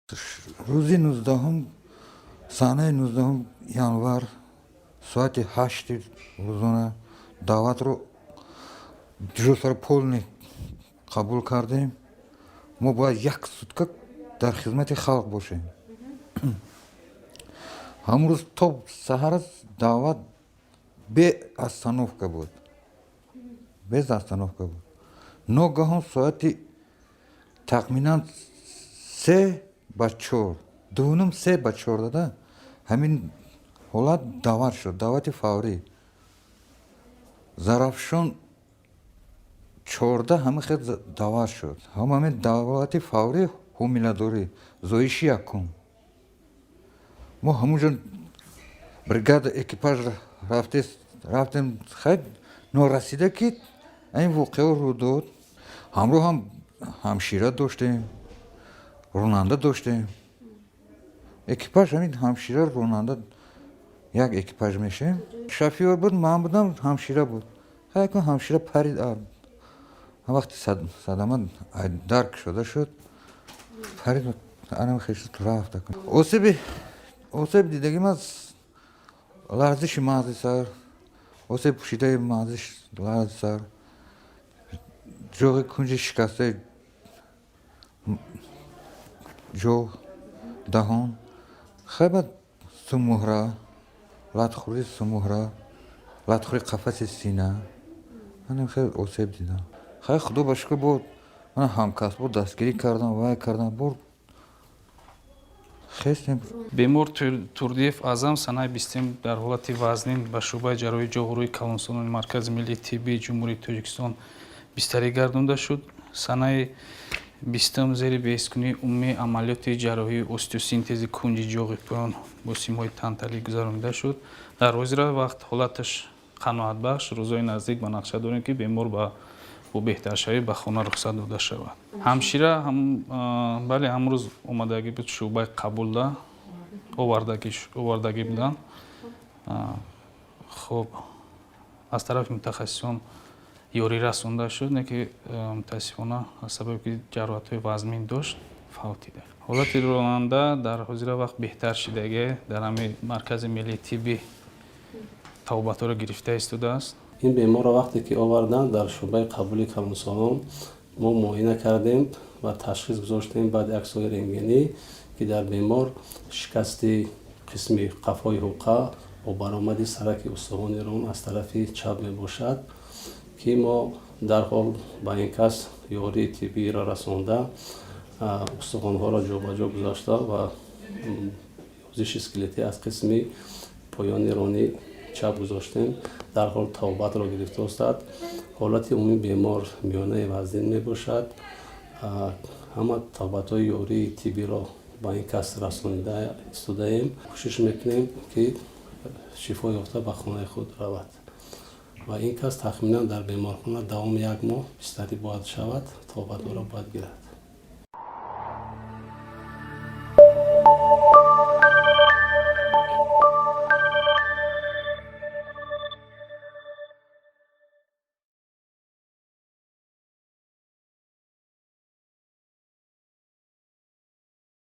Рӯзи 19-ум, санаи 19 январ, соати 8-и рӯзона даъватро дежурство ро полный қабул кардем. Мо бояд як сутка дар хизмати халқ бошем. Ҳамон рӯз то саҳар даъват без остановка буд, без остановка буд. Ногаҳон соати тахминан 3:55, 2:30, 3:55 дада ҳамин ҳолат даъват шуд. Даъвати фаврӣ, Зарафшон 14, ҳама хел даъват шуд. Ҳамин даъвати фаврӣ, ҳомиладорӣ, зоиши якум. Мо ҳамунҷо бригада, экипаж рафтем. Хай, норасида ки ин воқеа рӯ дод. Ҳамроҳ ҳам ҳамшира доштем, ронанда доштем. Экипаж ҳамин ҳамшира, ронанда, як экипаж мешавем. Шофёр буд, ман будам, ҳамшира буд. Хай, ҳамшира парид. Вақти садама дар кушода шуд, парид, анам хеш рафт. Осеби дидагим аз ларзиши мағзи сар, осеби пӯшидаи мағзи ларзи сар, ҷоғи кунҷи шикастаи ҷоғ, даҳон, хай, баъд сумуҳра, латхӯрии сумуҳра, латхӯрии қафаси сина. Манам хеле осеб дидам. Хай, худо ба шукр, бо ман ҳамкасбо дастгирӣ кардам, вай кардам, бор хестем. Бемор Турдиев Аъзам санаи 20-ум дар ҳолати вазнин ба шӯъбаи ҷарроҳии ҷоғу калонсолони Маркази миллии тиббии Ҷумҳурии Тоҷикистон бистарӣ гардонда шуд. Санаи 20-ум зери беҳискунии умумӣ амалиёти ҷарроҳии остеосинтези кунҷи ҷоғи поён бо симҳои танталӣ гузаронида шуд. Дар ҳозира вақт ҳолаташ қаноатбахш. Рӯзҳои наздик ба нақша дорем, ки бемор бо беҳтаршавӣ ба хона рухсат дода шавад. Ҳамшира, бале, ҳамрӯз омадагӣ буд, шӯъбаи қабулда овардагӣ буданд. Хуб, аз тарафи мутахассисон ёрӣ расонда шуд, не ки мутаассифона, аз сабаби ки ҷароҳатҳои вазмин дошт, фавтида. Ҳолати ронанда дар ҳозира вақт беҳтар шидагӣ, дар ҳамин Маркази миллии тиббӣ табобатҳоро гирифта истодааст. Ин беморро вақте ки оварданд дар шӯъбаи қабули калонсолон, мо муоина кардем ва ташхис гузоштем баъди аксҳои рентгенӣ, ки дар бемор шикасти қисми қафои ҳуқа бо баромади сараки устухони рон аз тарафи чап мебошад, ки мо дарҳол ба ин кас ёрии тиббиро расонда, устухонҳоро ҷобаҷо гузошта ва ёзиши скелетӣ аз қисми поёни рони чап гузоштем. Дарҳол табобатро гирифта истад. Ҳолати умумии бемор миёнаи вазнин мебошад. Ҳама табобатҳои ёрии тиббиро ба ин кас расонида истодаем. Кӯшиш мекунем, ки шифо ёфта ба хонаи худ равад ва ин кас тахминан дар беморхона давоми як моҳ бистарӣ бояд шавад, табобатҳоро бояд гирад.